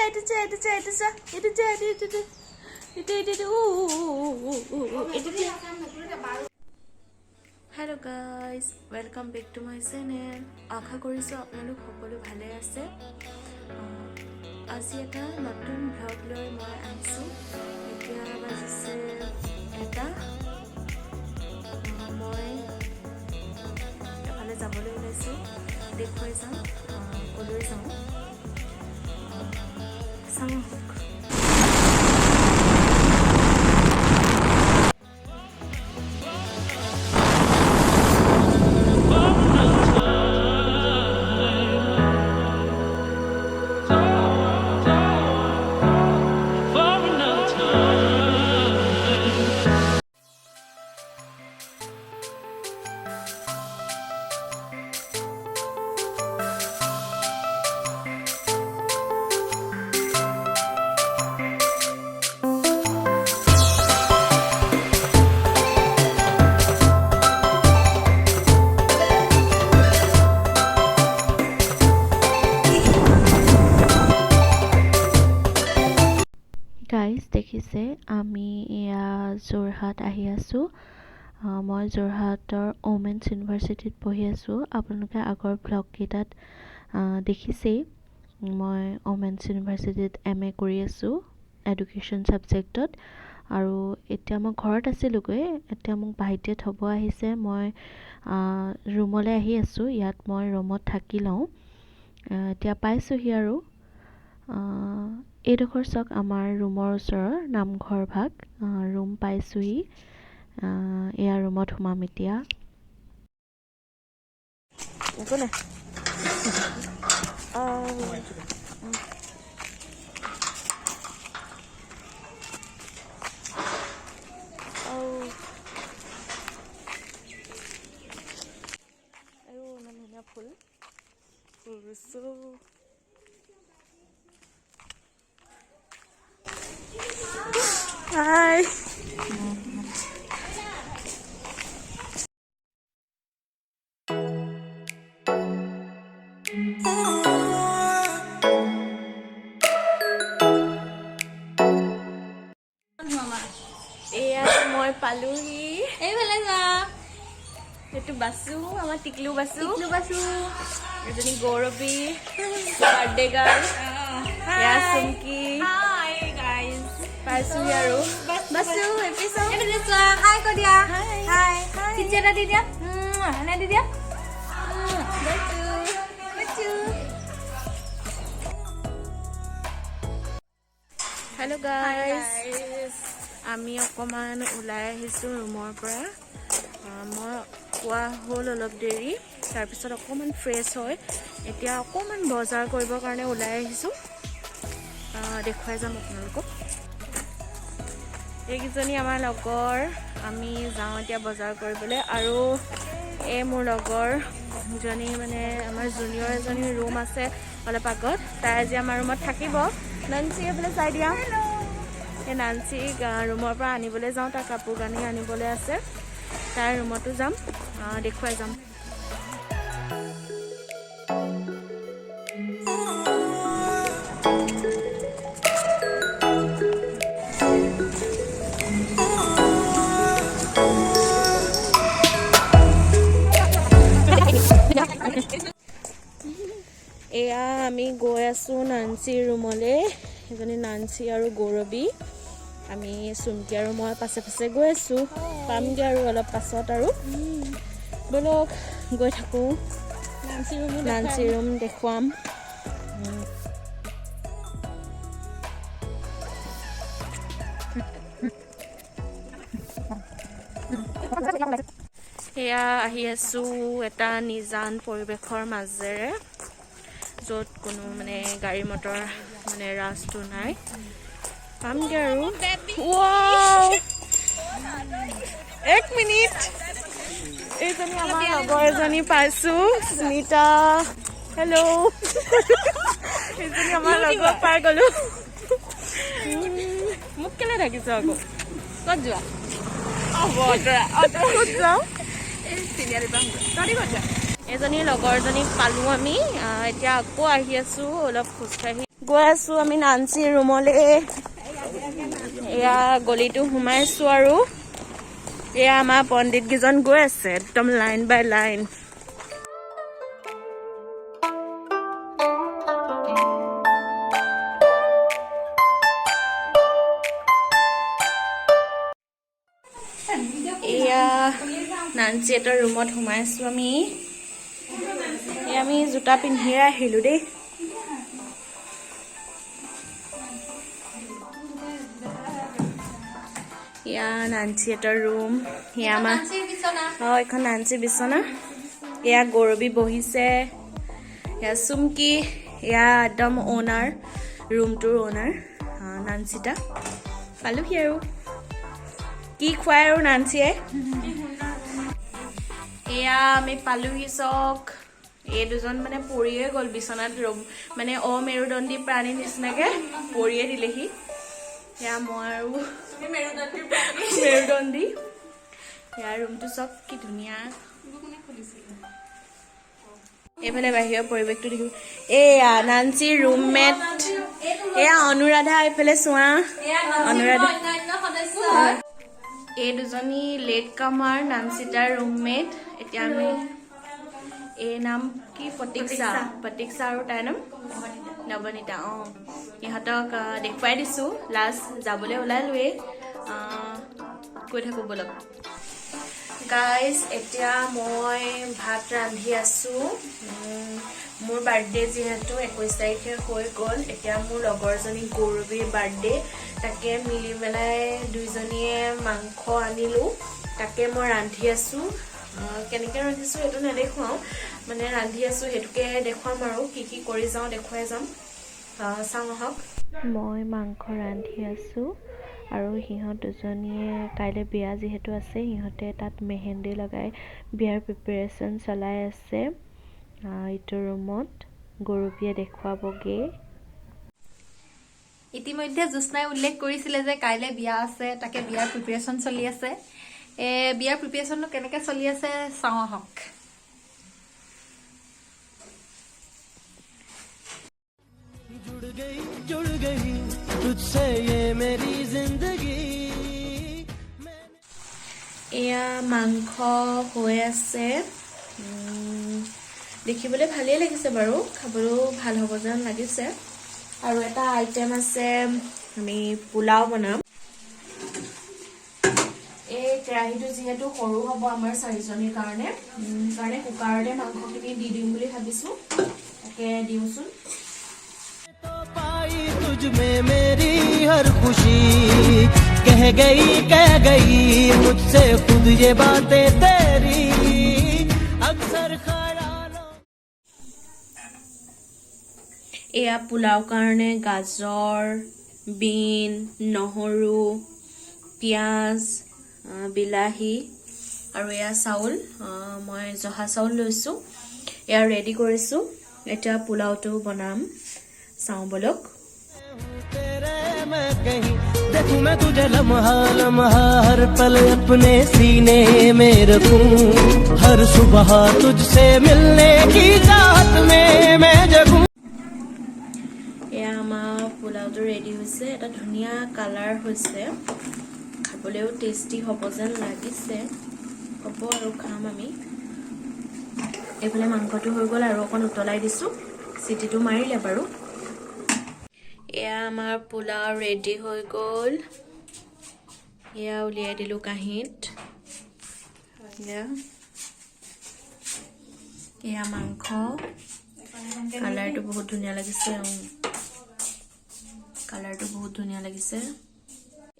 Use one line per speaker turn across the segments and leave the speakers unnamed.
এইটো চা, এইটো চা, এইটো চা, এইটো চা, এইটো, এইটো, এইটো, এইটো, এইটো, উ উ উ উ উ, এইটো চা। Hello guys, welcome back to my channel. আশা কৰিছোঁ আপোনালোক সকলো ভালে আছে। আজি এটা নতুন ভ্লগ লৈ মই আহিছোঁ। এতিয়া বাজিছে 1টা। মই এফালে যাবলৈ ওলাইছোঁ, দেখুৱাই যাম ক'লৈ যাওঁ। চাওঁ আহক।
For another time.
Guys, দেখিছে, আমি এয়া যোৰহাট আহি আছোঁ। মই যোৰহাটৰ ওমেন্স ইউনিভাৰ্চিটিত পঢ়ি আছোঁ। আপোনালোকে আগৰ ভ্লগকেইটাত দেখিছেই, মই ওমেন্স ইউনিভাৰ্চিটিত এম এ কৰি আছোঁ এডুকেশ্যন ছাবজেক্টত। আৰু এতিয়া মই ঘৰত আছিলোঁগৈ। এতিয়া মোক ভাইটিয়ে থ'ব আহিছে। মই ৰুমলৈ আহি আছোঁ। ইয়াত মই ৰুমত থাকি লওঁ। এতিয়া পাইছোঁহি। আৰু এইডোখৰ চাওক, আমাৰ ৰুমৰ ওচৰৰ নামঘৰ ভাগ। ৰুম পাইছোঁহি। এয়া ৰুমত সোমাম এতিয়া।
একো নাই। আৰু ইমান ধুনীয়া ফুল ফুল ৰুইছোঁ। হাই। এয়া মই পালোহি।
এইফালে যা।
এইটো বাচু, আমাৰ টিকলু বাচু।
টিকলু বাচু।
এজনী গৌৰৱী, বাৰ্থডে গাৰ্ল। এয়া চুমকি।
Hi guys.
পাইছোহি আৰু বাচু হেপী চাওঁ।
এইফালে চোৱা, হাই কৈ দিয়া। হাই, চিচি এটা দি দিয়া, এনে দি দিয়া। বাচু বাচু।
হেল্ল' গাইজ, আমি অকণমান ওলাই আহিছোঁ ৰুমৰ পৰা। মই খোৱা হ'ল অলপ দেৰি, তাৰপিছত অকণমান ফ্ৰেছ হৈ এতিয়া অকণমান বজাৰ কৰিবৰ কাৰণে ওলাই আহিছোঁ। দেখুৱাই যাম আপোনালোকক। এইকেইজনী আমাৰ লগৰ। আমি যাওঁ এতিয়া বজাৰ কৰিবলৈ। আৰু এই মোৰ লগৰজনী, মানে আমাৰ জুনিয়ৰ এজনী ৰুম আছে অলপ আগত, তাই আজি আমাৰ ৰুমত থাকিব। নানচি, এইফালে চাই দিয়া। এই নানচিক ৰুমৰ পৰা আনিবলৈ যাওঁ। তাৰ কাপোৰ কানি আনিবলৈ আছে। তাইৰ ৰুমতো যাম, দেখুৱাই যাম। এয়া আমি গৈ আছোঁ নানচিৰ ৰুমলৈ। এজনী নানচি আৰু গৌৰৱী। আমি চুমকি আৰু মই পাছে পাছে গৈ আছোঁ। পামগৈ আৰু অলপ পাছত। আৰু ব'লক, গৈ থাকোঁ। নানচি ৰুম দেখুৱাম। সেয়া আহি আছোঁ এটা নিজান পৰিৱেশৰ মাজেৰে, য'ত কোনো মানে গাড়ী মটৰ মানে ৰাজটো নাই। পামগৈ আৰু। Wow! এক মিনিট, এইজনী আমাৰ লগৰ এজনী পাইছোঁ, স্মিতা। হেল্ল'। এইজনী আমাৰ লগৰ পাই গ'লো। মোক কেলে ঢাকিছ আকৌ?
ক'ত যোৱা?
ক'ত যাওঁ?
তিনিআলি পামগৈ। তহঁতি ক'ত যা?
এজনী লগৰজনীক পালোঁ আমি। এতিয়া আকৌ আহি আছোঁ অলপ খোজকাঢ়ি। গৈ আছোঁ আমি নান্সিৰ ৰুমলৈ। এয়া গলিটো সোমাইছোঁ আৰু এয়া আমাৰ পণ্ডিতকেইজন গৈ আছে একদম লাইন বাই লাইন। এয়া নান্সিহঁতৰ ৰুমত সোমাইছোঁ আমি। এয়া আমি জোতা পিন্ধিয়ে আহিলোঁ দেই। এয়া নান্সিহঁতৰ ৰুম। এয়া আমাৰ অঁ, এইখন নান্সিৰ বিচনা। এয়া গৌৰৱী বহিছে, এয়া চুমকি, এয়া একদম অ'নাৰ, ৰুমটোৰ অ'নাৰ নান্সিতা। পালোহি আৰু কি খুৱাই আৰু নান্সিয়ে। এয়া আমি পালোহি চক। এই দুজন মানে পৰিয়ে গ'ল বিচনাত, মানে অমেৰুদণ্ডী প্ৰাণী নিচিনাকে পৰিয়ে দিলেহি। এয়া মই আৰু মেৰুদণ্ডী। ইয়াৰ ৰুমটো চব কি ধুনীয়া। এইফালে বাহিৰৰ পৰিৱেশটো দেখিব। এয়া নান্সিৰ ৰুমমেট, এয়া অনুৰাধা। এইফালে চোৱা, অনুৰাধা। এই দুজনী লেট কামাৰ, নান্সিতাৰ ৰুমমেট। এতিয়া আমি এই নাম কি, প্ৰতীক্ষা, প্ৰতীক্ষা আৰু তাইৰ নাম নৱনীতা। অঁ, ইহঁতক দেখুৱাই দিছোঁ। লাষ্ট যাবলৈ ওলালোৱেই, গৈ থাকোঁ ব'লক। গাইজ, এতিয়া মই ভাত ৰান্ধি আছোঁ। মোৰ বাৰ্থডে যিহেতু 21 তাৰিখে হৈ গ'ল, এতিয়া মোৰ লগৰজনী গৌৰৱীৰ বাৰ্থডে। তাকে মিলি পেলাই দুইজনীয়ে মাংস আনিলোঁ, তাকে মই ৰান্ধি আছোঁ। কেনেকৈ ৰান্ধিছোঁ সেইটো নেদেখুৱাওঁ, মানে ৰান্ধি আছোঁ সেইটোকে দেখুৱাম আৰু কি কি কৰি যাওঁ দেখুৱাই যাম। চাওঁ আহক।
মই মাংস ৰান্ধি আছোঁ আৰু সিহঁত দুজনীয়ে কাইলৈ বিয়া যিহেতু আছে, সিহঁতে তাত মেহেন্দি লগাই বিয়াৰ প্ৰিপেৰেশ্যন চলাই আছে। ইটো ৰুমত গৌৰৱীয়ে দেখুৱাবগৈ।
ইতিমধ্যে জ্যোৎস্নাই উল্লেখ কৰিছিলে যে কাইলৈ বিয়া আছে, তাকে বিয়াৰ প্ৰিপেৰেশ্যন চলি আছে। বিয়াৰ প্ৰিপেৰেশ্যনটো কেনেকৈ চলি আছে চাওঁ আহক।
जुड़ गई, जुड़ गई तुझसे ये मेरी जिंदगी।
এয়া মাংস হৈ আছে। দেখিবলৈ ভালেই লাগিছে বাৰু, খাবলৈও ভাল হ'ব যেন লাগিছে। আৰু এটা আইটেম আছে, আমি পোলাও বনাম। এই কেৰাহীটো যিহেতু সৰু হ'ব আমাৰ চাৰিজনীৰ কাৰণে, কাৰণে কুকাৰতে মাংসখিনি দি দিম বুলি ভাবিছোঁ। তাকে দিওঁচোন।
तो पाई तुझ में मेरी हर खुशी, कह गई, कह गई मुझसे खुद ये बातें तेरी, अक्सर ख्यालों
এয়া পোলাও কাৰণে গাজৰ, বিন, নহৰু, পিঁয়াজ, বিলাহী আৰু এয়া চাউল। মই জহা চাউল লৈছোঁ। এয়া ৰেডি কৰিছোঁ, এতিয়া পোলাওটো বনাম, চাওঁ ব'লক।
तेरे मैं कहीं देखूं मैं तुझे लम्हा लम्हा, हर पल अपने सीने में रखूं, हर सुबह तुझसे मिलने की चाहत में मैं जगूं।
এয়া আমাৰ পোলাওটো ৰেডি হৈছে। এটা ধুনীয়া কালাৰ হৈছে, খাবলৈও টেষ্টি হ'ব যেন লাগিছে। হ'ব আৰু খাম আমি। এইফালে মাংসটো হৈ গ'ল আৰু অকণ উতলাই দিছোঁ। চিটিটো মাৰিলে বাৰু। এয়া আমাৰ পোলাও ৰেডি হৈ গ'ল। এয়া উলিয়াই দিলোঁ কাঁহীত। এয়া মাংস, কালাৰটো বহুত ধুনীয়া লাগিছে। অঁ, কালাৰটো বহুত ধুনীয়া লাগিছে।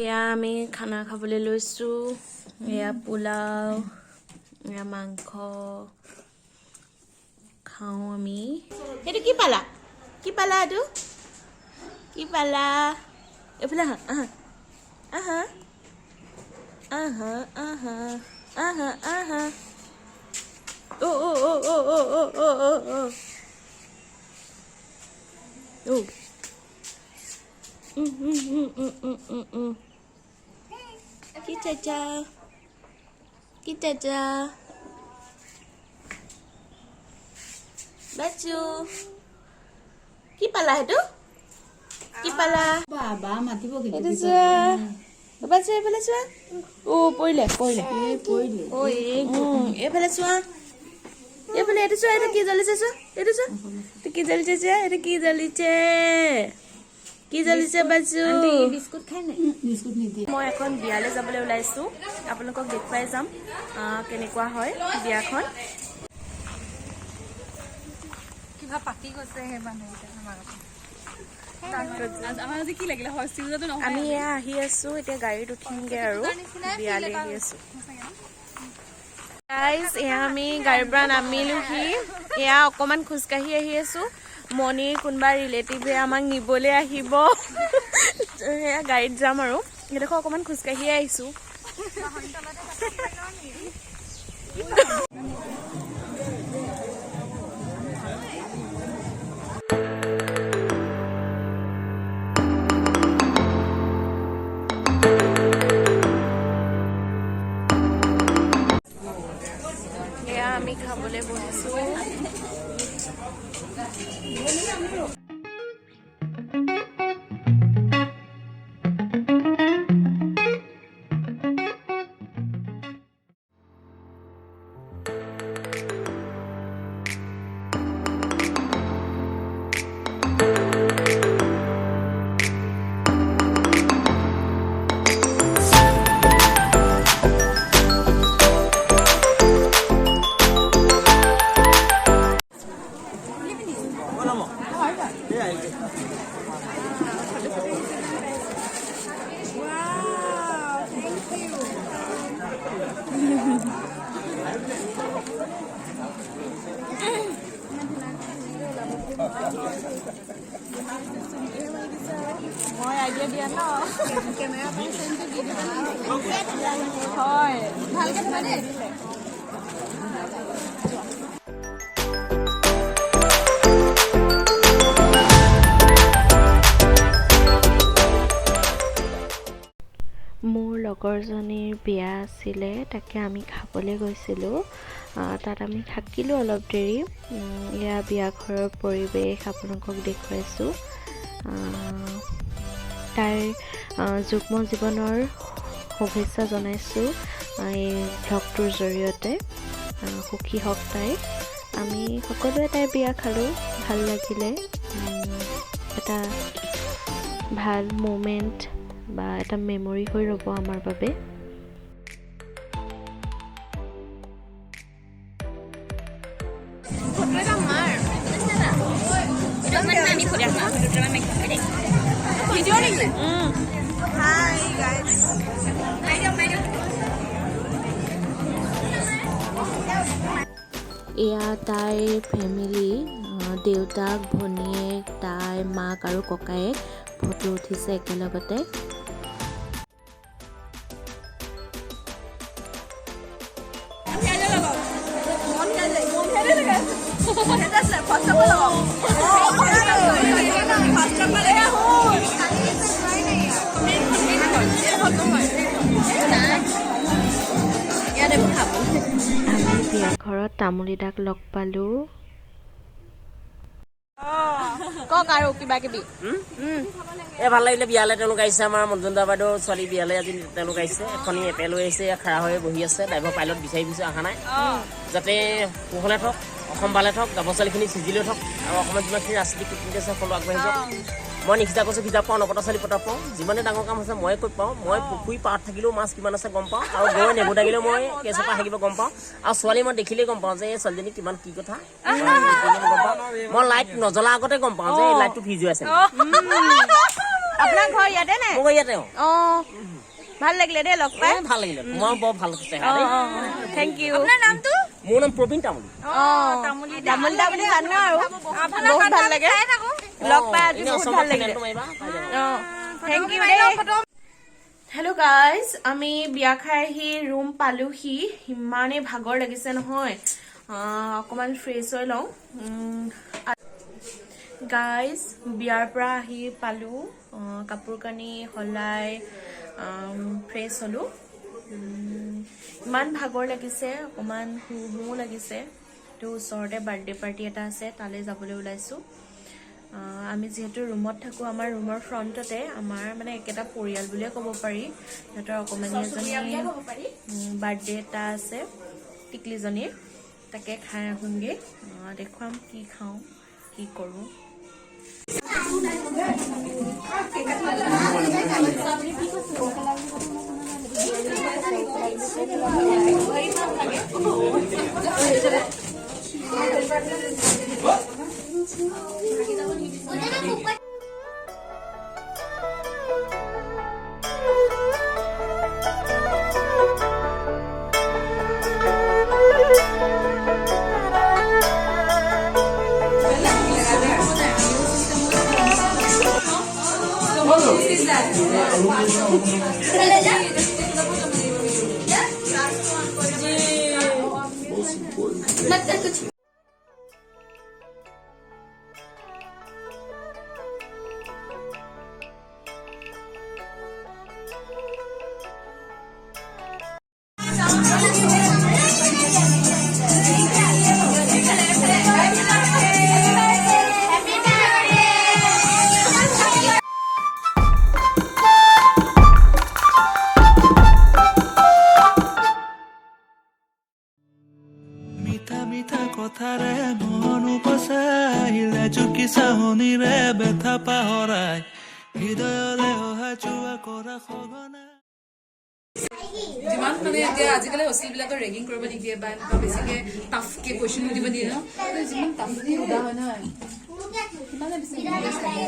এয়া আমি খানা খাবলৈ লৈছোঁ। এয়া পোলাও, এয়া মাংস খাওঁ আমি। সেইটো কি পালা, কি পালা, এইটো কি পালা? এইফালে আহা, আহা, আহা, আহা, আহা, আহা, আহা। অ অ অ অ অ অ অ অ অ অ। উম, উম, উম, উম, উম, উম, উম। কি চাচা, কি চাচা, বাচু, কি পালা সেইটো? পালা?
বা মাতিব।
এইটো চোৱা বাবা, চোৱা, এইফালে চোৱা। অ' পৰিলে, পৰিলে। এইফালে চোৱা, এইফালে। এইটো চোৱা, এইটো কি জ্বলিছে চোৱা। এইটো চোৱা, এইটো কি জ্বলিছে চোৱা। এইটো কি জ্বলিছে, কি জ্বলিছে বাজু?
বিস্কুট খাই নাই? বিস্কুট নিদিয়ে।
মই এখন বিয়ালৈ যাবলৈ ওলাইছোঁ। আপোনালোকক দেখুৱাই যাম কেনেকুৱা হয় বিয়াখন।
কিবা পাতি গৈছে সেই মানুহকেইটা আমাৰ।
আমি এয়া আহি আছো, এতিয়া গাড়ীত উঠিমগে আৰু বিয়ালৈ আহি আছো। গাইজ, এয়া আমি গাড়ীৰ পৰা নামিলোহি। এয়া অকণমান খোজকাঢ়ি আহি আছো। মণিৰ কোনোবা ৰিলেটিভে আমাক নিবলৈ আহিব। সেয়া গাড়ীত যাম আৰু সেইডোখৰ অকণমান খোজকাঢ়িয়ে আহিছো। এয়া আমি খাবলৈ বহিছো। মই আইডিয়া দিয়া ন।
কেমেৰা পাৰ্চনটো দি দিব।
হয়।
ভালকে থবা দেই।
মোৰ লগৰজনীৰ বিয়া আছিলে, তাকে আমি খাবলৈ গৈছিলোঁ। তাত আমি থাকিলোঁ অলপ দেৰি। এয়া বিয়া ঘৰৰ পৰিৱেশ আপোনালোকক দেখুৱাইছোঁ। তাইৰ যুগ্ম জীৱনৰ শুভেচ্ছা জনাইছোঁ এই ভ্লগটোৰ জৰিয়তে। সুখী হওক তাই। আমি সকলোৱে তাইৰ বিয়া খালোঁ, ভাল লাগিলে। এটা ভাল মুমেণ্ট বা এটা মেমৰি হৈ ৰ'ব আমাৰ বাবে।
Hi guys.
এয়া তাইৰ ফেমিলি, দেউতাক, ভনীয়েক, তাই, মাক আৰু ককায়েক ফটো উঠিছে একেলগতে। আমি বিয়া ঘৰত তামুলী দাক লগ পালোঁ।
কওক আৰু কিবা কিবি।
এই ভাল লাগিলে, বিয়ালৈ তেওঁলোক আহিছে। আমাৰ মঞ্জুন্দা বাইদেউ ছোৱালী বিয়ালৈ আজি তেওঁলোক আহিছে। এখনি এপেল লৈ আহিছে, খাৰা হৈ বহি আছে। ড্ৰাইভাৰ পাইলট বিচাৰি ফুৰিছে, অহা নাই। যাতে কুশলে থওক, অসম ভালে থওক, গাভৰু ছোৱালীখিনি চিজিল হৈ থওক আৰু অসমত যিমানখিনি ৰাজনীতি কূটনীতি আছে সকলো আগবাঢ়ি যাওক। মই নিসিজা কচু সিজা পাওঁ, নকটা ছোৱালী পতা পাওঁ। যিমানে ডাঙৰ কাম হৈছে ময়ে কৈ পাওঁ। মই পুখুৰী পাৰত থাকিলেও মাছ কিমান আছে গম পাওঁ আৰু গৈ নেমু দাগিলেও মই কেইচপা থাকিব গম পাওঁ আৰু ছোৱালী মই দেখিলেই গম পাওঁ যে এই ছোৱালীজনী কিমান কি কথা গম পাওঁ। মই লাইট নজ্বলা আগতে গম পাওঁ যে এই লাইটটো ফিউজ হৈ আছে।
আপোনাৰ ঘৰ ইয়াতে নে?
মোৰ ইয়াতে।
অ, ভাল লাগিলে দেই লগ পাই।
ভাল লাগিলে, তোমাৰ বৰ ভাল চেহেৰা দেই।
Thank U.
নামটো?
মোৰ নাম প্ৰবীণ তামুলী।
তামুলী দা বুলি জানো আৰু বহুত ভাল লাগে লগ পাই আজি।
এনেই
বহুত
অসমত
ভাল লাগিলে।
চেনেলটো মাৰিবা, পাই যাবা।
অ, thank U দেই। হেল্ল' গাইজ, আমি বিয়া খাই আহি ৰুম পালোহি। ইমানেই ভাগৰ লাগিছে নহয়, অকণমান ফ্ৰেছ হৈ লওঁ। গাইজ, বিয়াৰ পৰা আহি পালোঁ, কাপোৰ কানি সলাই ফ্ৰেছ হ'লোঁ। ইমান ভাগৰ লাগিছে, অকণমান শুওঁ শুওঁ লাগিছে। তো ওচৰতে বাৰ্থডে পাৰ্টি এটা আছে, তালৈ যাবলৈ ওলাইছোঁ। আমি যিহেতু ৰুমত থাকোঁ, আমাৰ ৰুমৰ ফ্ৰণ্টতে আমাৰ মানে একেটা পৰিয়াল বুলিয়ে ক'ব পাৰি, সিহঁতৰ অকণমানি এজনী বাৰ্থডে এটা আছে টিকলিজনীৰ, তাকে খাই আহোঁগৈ। দেখুৱাম কি খাওঁ কি কৰোঁ।
মিঠা মিঠা কথাৰে মন উপচাই, লাজুকী চাহনিৰে বেথা পাহৰাই, হৃদয়লে অহা যোৱা কৰা সঘনাই।
যিমান মানে এতিয়া আজিকালি হোষ্টেলবিলাকৰ ৰেগিং কৰিব নিদিয়ে বা এনেকুৱা বেছিকে টাফকে কুৱেশ্যন সুধিব দিয়ে ন, তো যিমান টাফকে সোধা হয় নহয়, সিমানে বেছি ইণ্টাৰেষ্ট লাগে।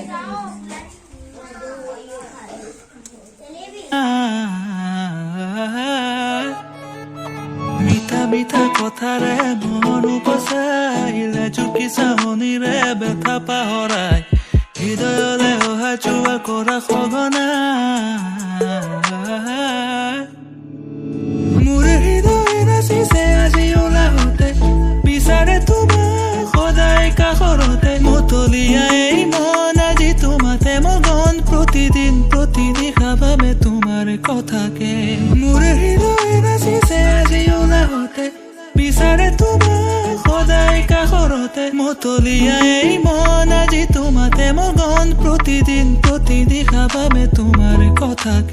মিঠা মিঠা কথাৰে মন উপচাই, লাজুকী চাহনিৰে বেথা পাহৰাই, হৃদয়লে অহা যোৱা কৰা সঘনাই। মোৰ হৃদয় নাচিছে আজি উলাহতে, বিচাৰে তোমাক সদায় কাষৰতে। মতলীয়া এই মন আজি তোমাতে মগন, প্ৰতিদিন প্ৰতি নিশা ভাবে তোমাৰ কথাকে। মোৰ হৃদয় নাচিছে আজি উলাহতে, বিচাৰে তোমাক সদায় কাষৰতে। মতলীয়া এই মন আজি তোমাতে মগন, প্ৰতিদিন প্ৰতি নিশা ভাবে তোমাৰ কথাকে।